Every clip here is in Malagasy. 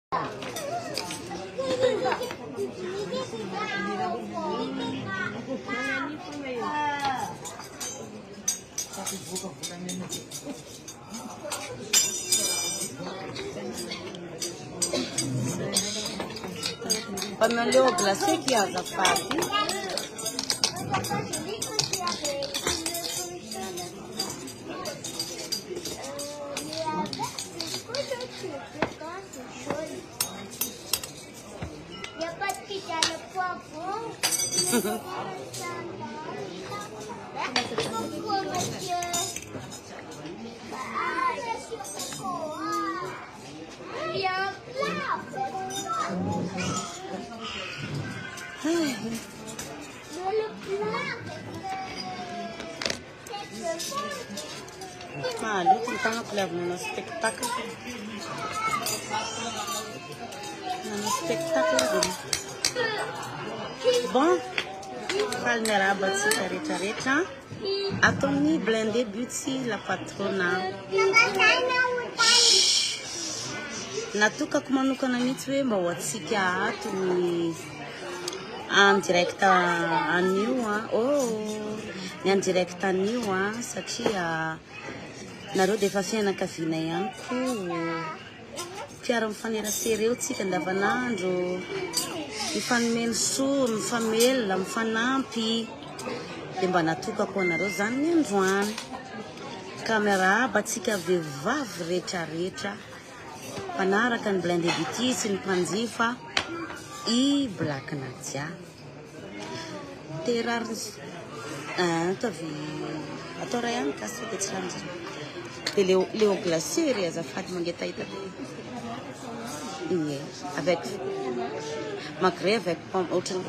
Mba aleo glacé ki azafady. Il n'y a pas de pizza le poivron. Merci beaucoup, monsieur. Ah, monsieur Coco. Il y a un plat. Mais le plat, c'est Maloto ny tanako ilay avy nanao spectacle. Nanao spectacle dia bon, faly miarahaba antsika rehetrarehetra ato amin'ny Blindé Beauty La Patrona. Natokako manokana mihitsy hoe mba ho antsika ato ny en direct anio a. Oh, ny en direct anio a satria nareo dia efa fianakaviana ihany koa. Mpiara mifanerasera eo tsika andavanandro. Mifanome ny soa, mifamelona, mifanampy. Dia mba natokako ho anareo izany ny androany. Ka miarahaba antsika vehivavy rehetrarehetra mpanaraka ny Blindé Beauty sy ny mpanjifa i Black Nadia. Terary ataovy atao ray ihany ka sao dia tsy lany zareo. Dia le le eau glacée ry azafady mangetaheta be. Ie, avec magret avec pomme ohatrany.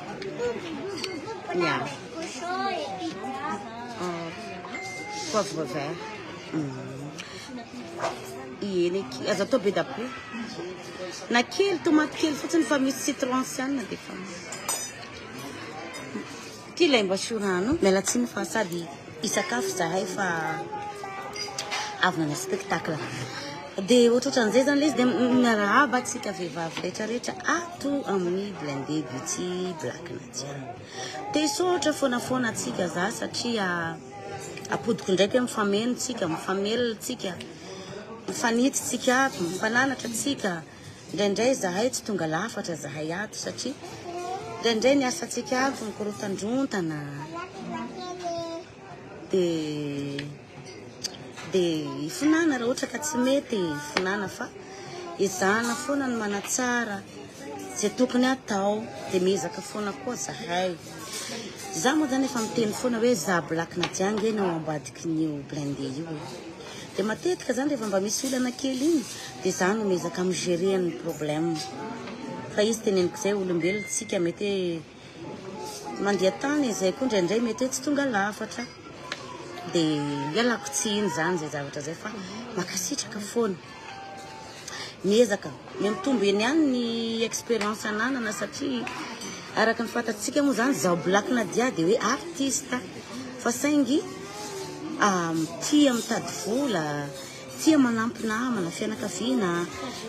Ya. Cochon et pizza. Poivre vert. Eny aky, aza atao be da be. Na kely tomate kely fotsiny fa misy citron sy anona dia efa. Ty ilay mba asio rano. Miala tsiny fa sady hisakafo zahay fa avy nanao spectacle. Dia ohatrohatran'izay zany ilay izy dia miarahaba antsika vehivavy rehetrarehetra ato amin'ny Blindé Beauty Black Nadia. Te hisaotra foana foana antsika za satria apodiko indraiky hoe mifameno tsika, mifamelona tsika, mifanitsy tsika ato, mifananatra tsika. Indraindray zahay tsy tonga lafatra zahay ato satria indraindray ny asantsika ato mikorotandrontana. Dia dia ifonana raha ohatra ka tsy mety ifonana fa ezahana foana ny manatsara izay tokony atao dia miezaka foana koa zahay. Za moa zany efa miteny foana hoe za Black Nadia ange no ao ambadikin'io Blindé io e. Dia matetika zany rehefa mba misy olana kely iny dia za no miezaka mi-gérer ny problème. Fa izy teneniko izay olombelona tsika mety hoe mandia tany izay koa indraindray mety hoe tsy tonga lafatra. Dia ialako tsiny zany izay zavatra izay fa mankasitraka foana. Miezaka miha-mitombo eny ihany ny expérience ananana satria araka ny fantatsika moa zany zaho Black Nadia dia hoe artiste fa saingy tia mitady vola, tia manampy namana, fianakaviana.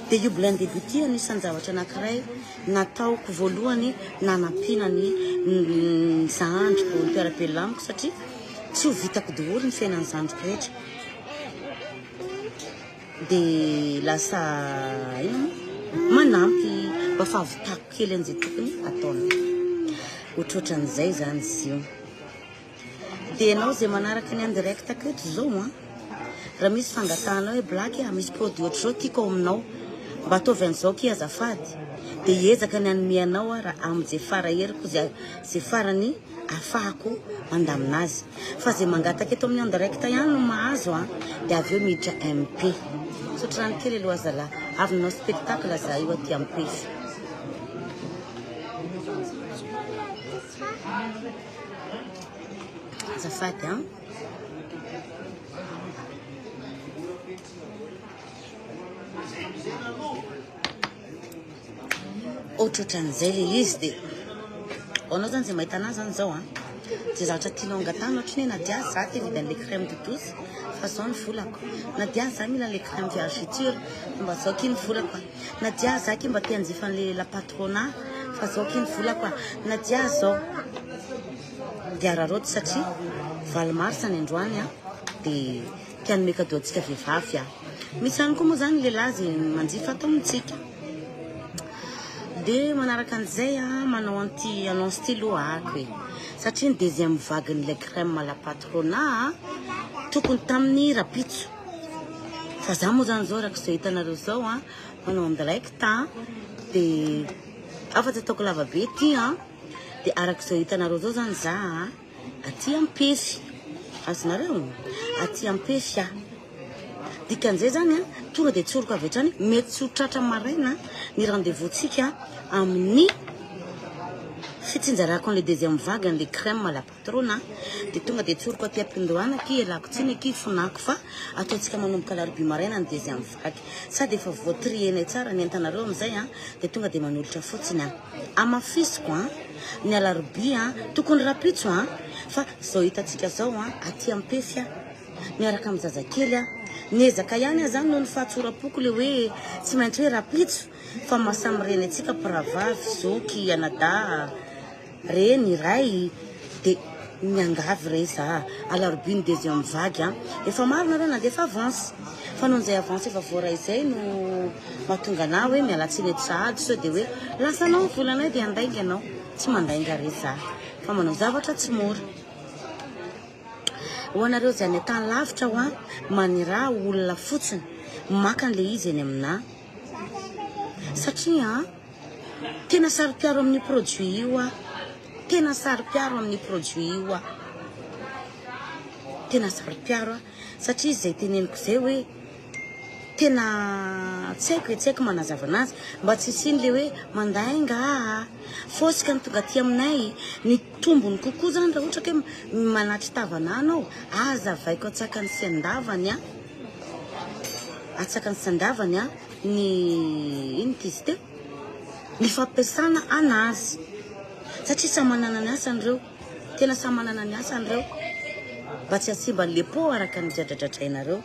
Dia io Blindé Beauty anisan'ny zavatra anankiray nataoko voalohany nanampiana ny zandriko, ny mpiara-belona amiko satria tsy ho vitako daholo ny fiainan'ny zandriko rehetra. Dia lasa inona moa? Manampy mba fahavitako kely an'izay tokony ataonay. Ohatrohatran'izay zany izy io. Dia ianao izay manaraka ny en direct eto izao an, raha misy fangatahanao hoe Black a, misy produit ohatr'izao tiako ao aminao, mba ataovy an'izao akia azafady, dia hiezaka ny hanome anao aho raha amin'izay fara heriko, izay farany ahafahako mandamina azy. Fa izay mangataka eto amin'ny en direct ihany no mahazo an, dia avy eo miditra MP. Misotro rano kely aloha zalahy, avy nanao spectacle za io aty Ampefy. Azafady an. Ohatrohatran'izay le izy dia anao zany zay mahita anazy zany zao an, zay zavatra tianao angatahana ohatry ny hoe Nadia za te hividy an'le crème de douce. fa zao ny volako. Nadia za mila an'le crème vergeture fa mba zao akia ny volako a. Nadia za akia mba te hanjifa an'le la patrona fa zao akia ny volako a. Nadia zao. Dia araraoty satria 8 mars ny androany a, dia te hanome cadeau antsika vehivavy aho. Misy ihany koa moa zany lehilahy izay manjifa ato amintsika. Dia manaraka an'izay a, manao an'ity annonce ity aloha ako e. Satria ny deuxième vague-n'ilay crème la patrona a, tokony tamin'ny rapitso. Fa za moa zany zao araka izao hitanareo izao a, manao en direct a, dia afa tsy ataoko lava be ity a. Dia araka izao hitanareo izao zany za a, aty Ampefy, azonareo? Aty Ampefy aho. Dikan'izay zany a, tonga dia tsoriko avy hatrany, mety tsy ho tratra maraina ny rendez-vous-tsika amin'ny fitsinjarako an'ilay deuxième vague an'ilay crème à la patrona, dia tonga dia tsoriko aty am-pindohana aky, ialako tsiny aky, fonako fa ataontsika manomboka alarobia maraina ny deuxième vague. Sady efa voatrier-nay tsara ny entanareo amin'izay a, dia tonga dia manolotra fotsiny aho. Hamafisiko an, ny alarobia an, tokony rahampitso an, fa zao hitantsika zao an, aty Ampefy aho, miaraka amin'ny zazakely aho, niezaka ihany aho zany noho ny fahatsoram-poko le hoe tsy maintsy hoe rahampitso, fa maha samy reny antsika mpirahavavy, zoky, anadahy, reny, ray, de miangavy re za, alarobia ny deuxième vague an, efa maro nareo nandefa avance, fa noho izay avance efa voaray izay no mahatonga anah hoe miala tsiny eto sahady sao de hoe lasanao ny volanay de handainga ianao, tsy mandainga re za fa manao zavatra tsy mora. Ho anareo izay any an-tany lavitra hoa, maniraha olona fotsiny maka an'ilay izy eny aminah satria tena saro-piaro amin'io produit io aho. Tena saro-piaro amin'io produit io aho. Tena saro-piaro aho satria izay teneniko izay hoe tena tsy haiko e, tsy haiko manazava anazy mba tsy hisiany le hoe mandainga ah, fôsika ny tonga aty aminay, ny tombony kokoa zany raha ohatra ka hoe manatri tavana anao, aza avaiko atsakany sy andavany an, atsakany sy andavany an, ny ino ty izy teo? Ny fampiasana anazy satria samy manana ny asany ireo, tena samy manana ny asany ireo mba tsy hasimba an'le pot araka ny dradradradrainareo.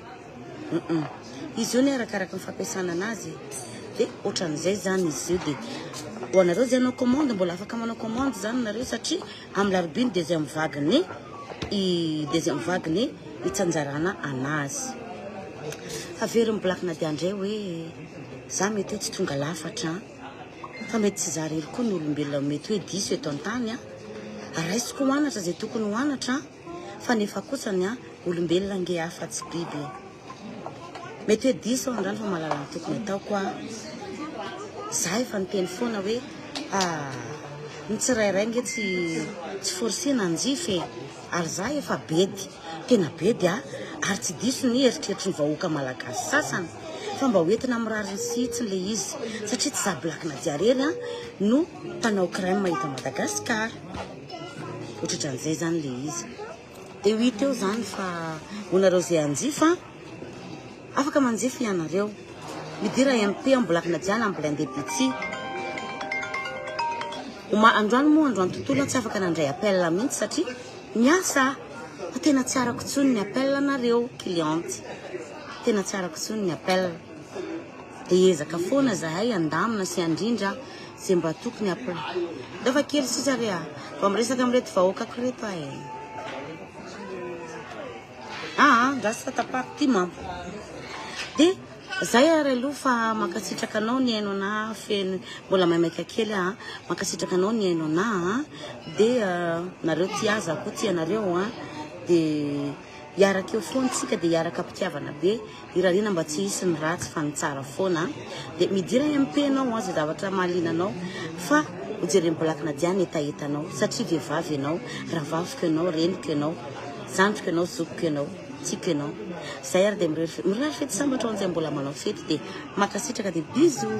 Izy io ny arakaraka ny fampiasana anazy de ohatran'izay zany izy io de ho anareo zay hanao commande mbola afaka manao commande zany nareo satria amin'ny larobia ny deuxième vague ny i deuxième vague ny hitsanjarana anazy. Averin'i Black Nadia indray hoe za mety hoe tsy tonga lafatra an, fa mety tsy za irery koa ny olombelona mety hoe diso eto an-tany an, raisiko ho anatra izay tokony ho anatra an, fa nefa kosany an, olombelona ange aho fa tsy biby e. Mety hoe diso aho androany fa mahalala ny tokony ataoko aho. Za efa niteny foana hoe ah, ny tsirairay nge tsy tsy forcena hanjifa e, ary za efa bedy. Tena bedy a! Ary tsy diso ny eritreritry ny vahoaka malagasy sasany fa mba ho entina amin'ny rariny sy hitsiny ilay izy satria tsy za Black Nadia irery a no mpanao crème eto Madagascar. Ohatratran'izay izany ilay izy. Dia ho hita eo izany fa ho nareo izay hanjifa, afaka manjifa ianareo. Midira MP am Black Nadia na am Blindé Beauty. Androany moa androany tontolo aho tsy afaka nandray appel mihitsy satria Miasa aho fa tena tsy arako intsony ny appel nareo cliente. Tena tsy arako intsony ny appel. Dia hiezaka foana zahay handamina sy handrindra ze mba tokony appel. Ndao fa kely sisa re a. Vao miresaka amin'ireto vahoakako ireto aho e. Aa, andraso fa tapako ity manko. Dia Zay ary aloha fa mankasitraka anao nihaino anah feno mbola maimaika kely ah mankasitraka anao nihaino anah ah de nareo tia ahy za koa tia anareo ah de hiaraka eo foana tsika de hiaraka am-pitiavana be irariana mba tsy hisy ny ratsy fa ny tsara foana de midira MP anao ah zay zavatra mahaliana anao fa ho jeren'i Black Nadia ny hetahetanao satria vehivavy ianao rahavaviko ianao reniko ianao zandriko ianao zokiko ianao Tiako ianao. Zay ary dia mirary fety sambatra ho an'izay mbola manao fety dia mankasitraka dia bisous.